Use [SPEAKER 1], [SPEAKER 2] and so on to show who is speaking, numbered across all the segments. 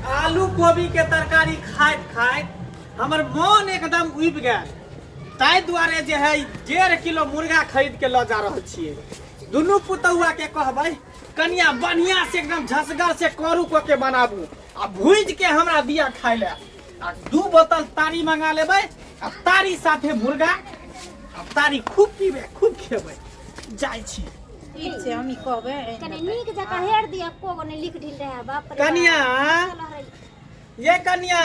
[SPEAKER 1] आलू कोबी के तरकारी खाइत खाइत हमर मन एकदम उबि गेल। ताहि दुआरे जे है 1.5 किलो मुर्गा खरीद के लऽ जा रहल छियै। दुनू पुतौआ के कहबै, कनिया बढ़िया से एकदम झसगर से करू कऽ के बनाबू आ भूजि के हमरा दिया खाय लए। आ 2 बोतल तारी मंगा लेबै आ तारी साथे मुर्गा आ तारी खूब पीबै, खूब खेबै। जाइ छी।
[SPEAKER 2] ठीक छै, हम ई कहबै।
[SPEAKER 3] कनि नीक जकाँ हेर दिअ, एको गो नहि लिख ढील रहे, बाप रे।
[SPEAKER 1] कनिया।
[SPEAKER 3] बाप।
[SPEAKER 1] ये कनिया,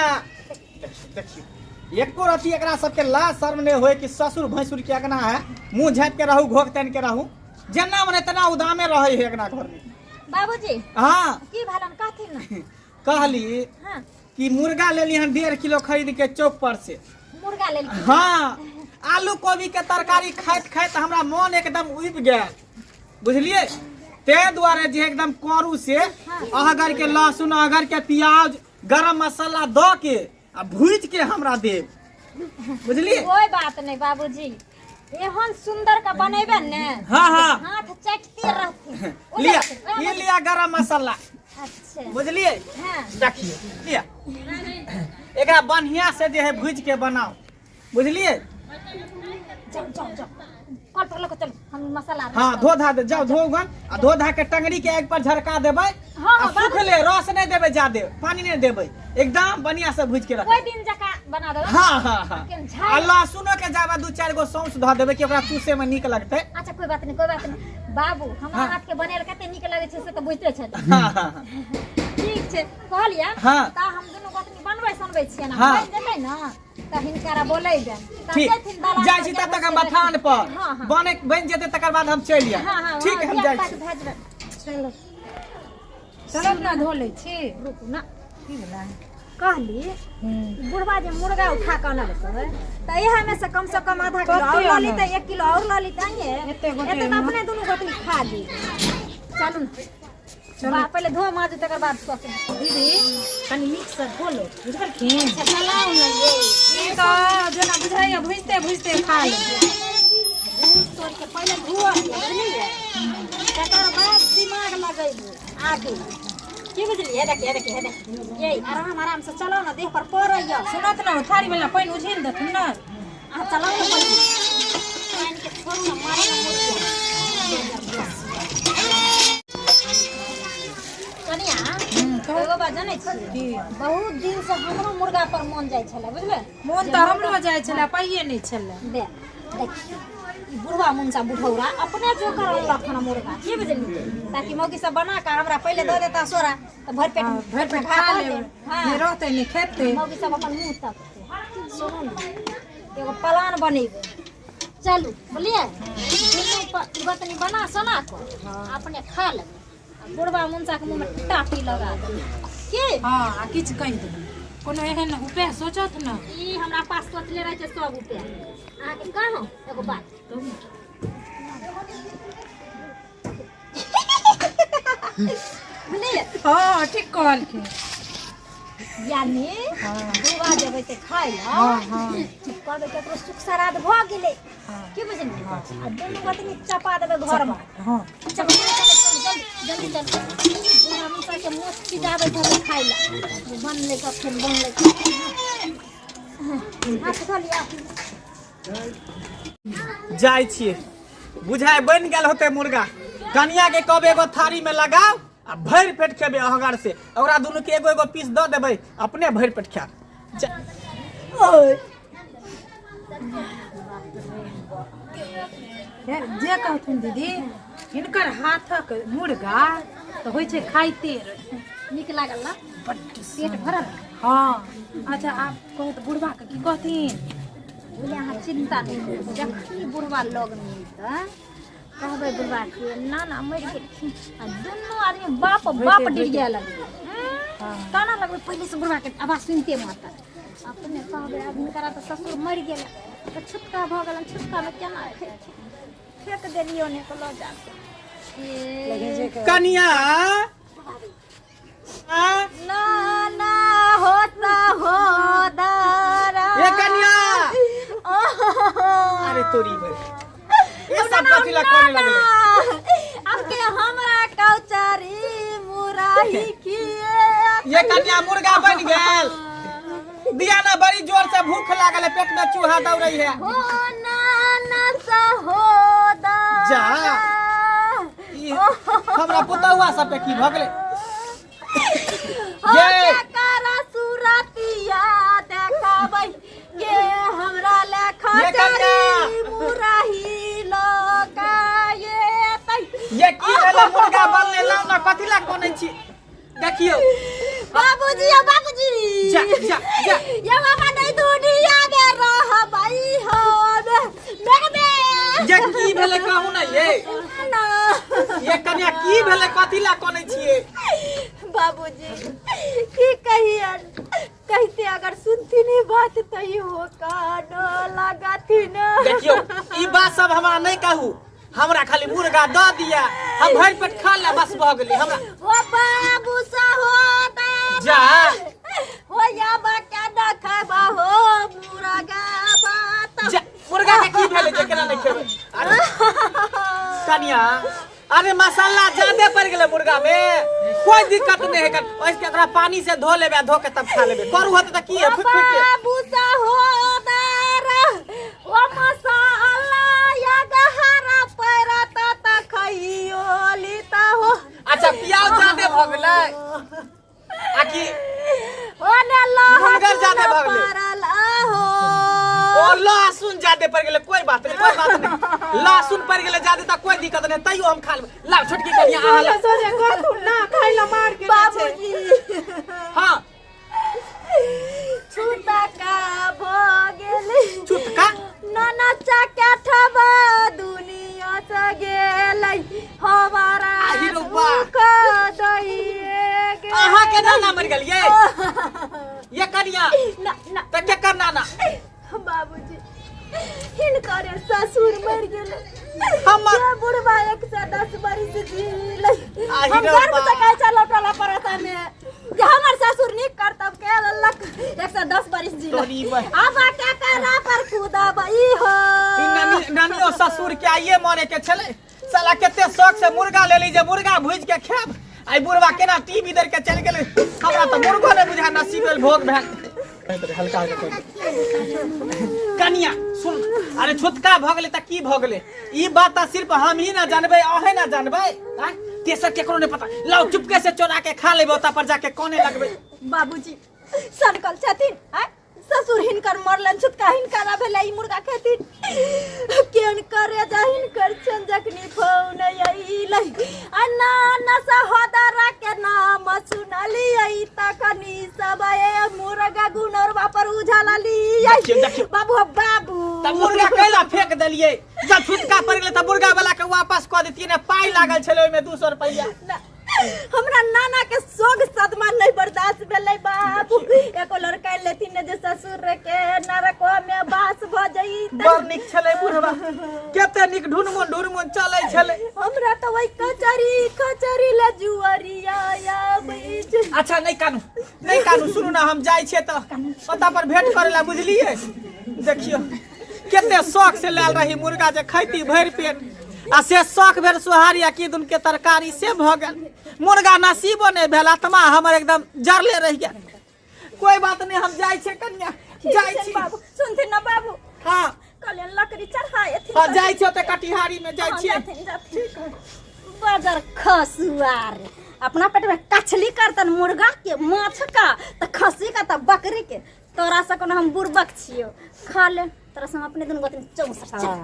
[SPEAKER 1] देखियो, एको रति एकरा सबके लाज शर्म नहीं होए कि ससुर भैंसुर के अगना है, मुंह झाँप के रहू, घोक तान के रहू। जेना मने तेना उदामे रहे है अगना घर में।
[SPEAKER 3] बाबूजी।
[SPEAKER 1] हाँ।
[SPEAKER 3] की भेलन, कहथिन ने।
[SPEAKER 1] कहली कि मुर्गा लेली हन 1.5 किलो खरीद के चौक पर से।
[SPEAKER 3] मुर्गा लेलखिन?
[SPEAKER 1] हाँ, आलू कोबी के तरकारी खाइत खाइत हमरा मन एकदम उबि गेल, बुझलिए? ताहि दुआरे जे एकदम करू से अहगर के लहसुन, अहगर के प्याज, गरम मसाला दऽ के आ भूजि के हमरा देब, बुझलिए?
[SPEAKER 3] कोई बात नहीं बाबूजी, एहन सुंदर का बनेबे ने
[SPEAKER 1] हाँ, हाँ।
[SPEAKER 3] हाथ चटते रहथिन।
[SPEAKER 1] लिया, ये लिया गरम मसाला।
[SPEAKER 3] अच्छा।
[SPEAKER 1] बुझलिए?
[SPEAKER 3] हाँ।
[SPEAKER 1] देखिए, लिया, एकरा बढ़िया से जे है भूजि के बनाओ, बुझलिए?
[SPEAKER 3] जाओ जाओ जाओ, कल पर लऽ के चलू, हम मसाला।
[SPEAKER 1] हाँ, धो धा दे, जाओ धो गन आ धो धा के टंगड़ी के आगि पर झरका देबै।
[SPEAKER 3] हाँ,
[SPEAKER 1] आ सुखले रस नहीं देबै, ज्यादे पानी नहीं देबै, एकदम बढ़िया से भूज के रख।
[SPEAKER 3] कोई दिन जकाँ बना देबै।
[SPEAKER 1] हाँ।
[SPEAKER 3] लेकिन झाड़-
[SPEAKER 1] आ लहसुनो के जाबा दू चार गो सौंस धऽ देबै कि ओकरा चूसे में नीक लगतै।
[SPEAKER 3] अच्छा, कोई बात नहीं, कोई बात नहीं बाबू, हमरा हाथ के बनेल कते नीक लगै छै से तऽ बुझते छथि।
[SPEAKER 1] हाँ।
[SPEAKER 3] ठीक छै, कहलियै। तऽ हम दुनू गोतनी बनबै सनबै छियै ने। बनि जेतै ने तऽ हिनकरा बोलेबै तऽ
[SPEAKER 1] ठीक।
[SPEAKER 3] जेथिन दलान
[SPEAKER 1] जाइ
[SPEAKER 3] पर
[SPEAKER 1] छी
[SPEAKER 3] जे
[SPEAKER 1] तब तक हम
[SPEAKER 3] भुजतै।
[SPEAKER 1] बथान पर।
[SPEAKER 3] हाँ।
[SPEAKER 1] बने बनि जेतै तकर बाद हम चलि आयब।
[SPEAKER 3] हाँ।
[SPEAKER 1] ठीक, हम
[SPEAKER 3] धिया
[SPEAKER 1] जाइ
[SPEAKER 3] पुता
[SPEAKER 1] छी।
[SPEAKER 3] के भेजबै, चलू।
[SPEAKER 2] चलब ने, धो लै छी।
[SPEAKER 3] रुकू ने।
[SPEAKER 2] की भेलै?
[SPEAKER 3] कहली, बुढ़वा जे मुर्गा उठा कऽ अनलकै तऽ इएह में से कम से कम आधा किलो
[SPEAKER 2] कते
[SPEAKER 3] और लऽ
[SPEAKER 2] अनल?
[SPEAKER 3] लीतै, 1 किलो और लऽ लितै।
[SPEAKER 2] एते गोटे
[SPEAKER 3] एते तऽ
[SPEAKER 2] मे?
[SPEAKER 3] अपने दुनू गोतनी खा ली। चलू ने बा, पहिले धो माजू, तकर बाद सोचब।
[SPEAKER 2] दीदी, कनि नीकसँ धो लो, बुझलखिन?
[SPEAKER 3] चलाउ ने ये।
[SPEAKER 2] ई तऽ जेना बुझाइया भुजिते भुजिते खा लेबै।
[SPEAKER 3] भूस तोड़ि के पहिले धोअ, बुझलियै? तकर बाद दिमाग लगैबू आगे की, बुझलियै? देखिए देखिए देखिए, ये आराम आराम से चलाउ ने, देह पर पड़ैया।
[SPEAKER 2] सुनत ने, थारी वाला पानि उझिल देथुन ने।
[SPEAKER 3] अहाँ चलाउ ने पहिले, पानि के छोड़ू ने, मारे ने मुर्गिया। कनिया, एगो बात जानै छी?
[SPEAKER 2] की?
[SPEAKER 3] बहुत दिन से हमरो मुर्गा पर मन जाइ छलै, बुझलै?
[SPEAKER 2] मोन तऽ हमरो जाइ छलै, पाइए नहि छलै।
[SPEAKER 3] दे देखियौ, ई बुढ़वा मुनसा बुढ़ौरा अपने जोकर अनलक हन मुर्गा, की बुझलियै? ताकि मौगी सब बना कऽ हमरा पहिले दऽ देता सोरा तऽ भरि पेट
[SPEAKER 2] भरि पेट खा लेबै।
[SPEAKER 3] हाँ।
[SPEAKER 2] नहि रहतै, नहि खेतै।
[SPEAKER 3] मौगी सब अपन मुँह तकतै। सुनू ने, एगो प्लान बनेबै, चलू, बुझलियै? दुनू गोतनी बना सोना कऽ अपने खा लेबै आ बुढ़वा मुनसाके मुँहमे टाटी लगा देबै, की?
[SPEAKER 2] हँ, आ किछु कहि देबै, कोनो एहन उपाय सोचत ने।
[SPEAKER 3] ई हमरा पास सोचले रहै छै सब उपाय। अहाँके कहूँ एगो बात? बुझलियै?
[SPEAKER 2] हँ, ठीक कहलखिन।
[SPEAKER 3] यानी बुढ़वा जेबै तऽ खाइ लए,
[SPEAKER 2] हाँ हाँ
[SPEAKER 3] कहबै ककरो सुख श्राद्ध भऽ गेलै, की बुझलियै? आ दुनू गोतनी चपा देबै घरमे। चलू चलू, जल्दी जल्दी चलू। बुढ़ा मुसा के मोछ पिटाबै छै खाइ लए, बनलै कखन, बनलै कखन। हाथ धो लिअ।
[SPEAKER 1] जाइ छियै, बुझाइ बनि गेल होतै मुर्गा। कनिया के कहबै एगो थारी में लगाओ आ भरि पेट खेबै अहगर से। ओकरा दुनू के एगो एगो पीस दऽ देबै, अपने भरि पेट खायब। ओए।
[SPEAKER 2] जे कहथुन दीदी, हिनकर हाथक मुर्गा तऽ होइ छै खाइते रही।
[SPEAKER 3] नीक लागल ने? पेट भरल।
[SPEAKER 2] हँ। अच्छा, आब कहू तऽ बुढ़बाके की कहथिन?
[SPEAKER 3] बुझलियै, अहाँ चिन्ता नहि करू। जखनी बुढ़वा लग मिलतै, कहबै बुढ़वा के नाना मरि गेलखिन आ दुनू आदमी बाप बाप डिरिया लगबै, काना लगबै। पहिले से बुढ़वा के आवाज सुनते माता अपने कहबै, आब हिनकरा तऽ ससुर मरि गेल तऽ छुटका भऽ गेलनि, छुटकामे केना खेथिन? फेक देलियै ओने के लऽ जाके।
[SPEAKER 1] कनिया आ?
[SPEAKER 3] ना ना होता हो दारा।
[SPEAKER 1] ए कनिया, अरे तोरी भाई, ये सब कथी ला कोने लगले?
[SPEAKER 3] अब के हमरा कौचारी मुराही किए।
[SPEAKER 1] ये कन्या मुर्गा बन गेल दिया ना बड़ी जोर से भूख लागल है पेट में चूहा दौड़ै है
[SPEAKER 3] हो नाना सहोदरा
[SPEAKER 1] जा। ई हमरा पुतहुआ सबके की भऽ गेलै
[SPEAKER 3] हो
[SPEAKER 1] ये।
[SPEAKER 3] केकरा सुरतिया देखाबै के हमरा ले
[SPEAKER 1] ये
[SPEAKER 3] खचरी
[SPEAKER 1] कन्या।
[SPEAKER 3] मुरही लोकायेतै
[SPEAKER 1] ये की भेलै मुर्गा बनलै लाउ ना कथी ला कोनै छी देखियौ
[SPEAKER 3] बाबूजी ओ बाबूजी
[SPEAKER 1] जा जा जा
[SPEAKER 3] ये बाबा नहीं दुनिया में रहबै हम मेघबे
[SPEAKER 1] ये की भेलै कहू ना ये
[SPEAKER 3] ना
[SPEAKER 1] ये कन्या की भेलै कथी ला कोनै छियै
[SPEAKER 3] बाबूजी की कहियन कहते अगर सुनथिन ई बात तो इहो कानो लगाथिन
[SPEAKER 1] देखियौ ई बात सब हमरा नहीं कहू हमरा खाली मुर्गा दऽ दिया हम भरि पेट खा ले बस भऽ गेलै हमरा
[SPEAKER 3] ओ बाबू सहोदर
[SPEAKER 1] जा
[SPEAKER 3] हो या बा के देखबा हो मुर्गा बात
[SPEAKER 1] जा मुर्गा के की भेलै जे केना नहि खेबै अरे कनिया अरे मसाला ज्यादे पड़ गेलै मुर्गा में कोई दिक्कत नहीं है कन ओइसे एकरा पानी से धो लेबै आ धो के तब खा लेबै करू होतै तऽ की है फुक फुक के
[SPEAKER 3] बाबू सहोदर ओ मसाला या गहरा पैरत त खइयो लीता हो
[SPEAKER 1] अच्छा प्याज ज्यादे भऽ गेलै आ कि
[SPEAKER 3] ओने लहसुन
[SPEAKER 1] मुनगर ज्यादे भऽ गेलै।
[SPEAKER 3] पड़ल आहो
[SPEAKER 1] ओ लहसुन ज्यादे पड़ गेलै कोई बात नहीं कोई बात नहीं लहसुन पड़ गेलै ज्यादे तऽ कोई दिक्कत नहीं तैयो हम खा लेबै लाउ छोटकी कनिया अहाँ लाउ।
[SPEAKER 2] सोझे कहथुन ना खाइ ला मार के
[SPEAKER 3] बाबूजी
[SPEAKER 1] हाँ
[SPEAKER 3] छुतका भऽ गेलै
[SPEAKER 1] छुतका?
[SPEAKER 3] नाना चकेठबा दुनिया से गेलै हमारा
[SPEAKER 1] आहि रौ बा।
[SPEAKER 3] दुख दैए गेलै।
[SPEAKER 1] अहाँ के नाना मरि गेलियै ये कनिया
[SPEAKER 3] ना ना
[SPEAKER 1] तऽ केकर नाना
[SPEAKER 3] बाबूजी हिनकर ससुर मरि गेलै
[SPEAKER 1] हमर-
[SPEAKER 3] जे बुढ़बा 110 बरिस जीलै
[SPEAKER 1] आहि
[SPEAKER 3] हम
[SPEAKER 1] रे
[SPEAKER 3] गर्व
[SPEAKER 1] बा।
[SPEAKER 3] से कहै छलहुँ टोला पड़ोसा में जे हमर ससुर नीक करतब के लेलक 110 बरिस जीलै
[SPEAKER 1] तोरी बह-
[SPEAKER 3] आब केकरा पर कुदबै हो
[SPEAKER 1] ई नानी नानियो ससुर के आइए मरे के छलै साला कते शौक से मुर्गा लेली जे मुर्गा भुज के खायब आई बुढ़वा केना टीवी दर के चल गेलै हमरा तऽ मुर्गो नहि बुझा नसीब भेल भोग भेल हल्का हल्का कर कनिया सुन अरे छुतका भऽ गेलै तऽ की भऽ गेलै ई बात तऽ सिर्फ हम ही ना जानबै अहें ना जानबै आँय? तेसर केकरो नहि पता लाउ चुपके से चोरा के खा लेबै ओतऽ पर जाके कोने लगबै
[SPEAKER 3] बाबूजी सनकल छथिन आँय? ससुर हिनकर मरलन छुतका हिनकर भेलै ई मुर्गा खेथिन केहन करे जा हिनकर छन जखनी फोन अइलै आ नाना सहोदरा के नाम सुनलियै तखनी सब ए मुर्गा गुनरवा पर उझललियै
[SPEAKER 1] देखियौ, देखियौ।
[SPEAKER 3] बाबू बाबू
[SPEAKER 1] तऽ मुर्गा कैला फेंक देलियै जब छुतका पड़ि गेलै तऽ मुर्गा वाला के वापस कऽ देतियै ने पाइ लागल छलै ओहिमे 200 रुपैआ
[SPEAKER 3] ना, हमरा नाना के सोग सदमा नहीं बर्दाश्त भेलै बाबू एको लड़का लेथिन ने जे ससुर के नरको में बास भ जई
[SPEAKER 1] बड़ नीक छलै बुढ़वा कते नीक ढुनमुन ढुनमुन चलै छलै
[SPEAKER 3] हमरा तो वही कचरी कचरी ले जुअरिया आबै छै
[SPEAKER 1] अच्छा नहीं कानू नहीं कानू सुनू ना हम जाइ छियै तऽ ओतऽ पर भेंट करै ला बुझलियै देखियौ कते शौक से लायल रही मुर्गा जे खैती भरि पेट आ से शौक भेल सोहारी आ की दुन के तरकारी से भऽ गेल मुर्गा नसीबो नहि भेल आत्मा हमर एकदम जरले रहि गेल कोई बात नहीं हम जाइ छियै कनिया जाइ छी
[SPEAKER 3] बाबू सुनथिन ना बाबू
[SPEAKER 1] हाँ
[SPEAKER 3] कल लकड़ी चढ़ाए
[SPEAKER 1] हाँ जाइ छियै ओतऽ कटिहारी में जाइ छियै
[SPEAKER 3] जाथिन जाथिन बजर खसुआर अपना पेट में कछली करतन मुर्गा के माछ का त खसी का त बकरी के तोरा से कोनो हम बुड़बक छियो खा ले तोरा से हम अपने दुनू गोतनी चौंसठ चल।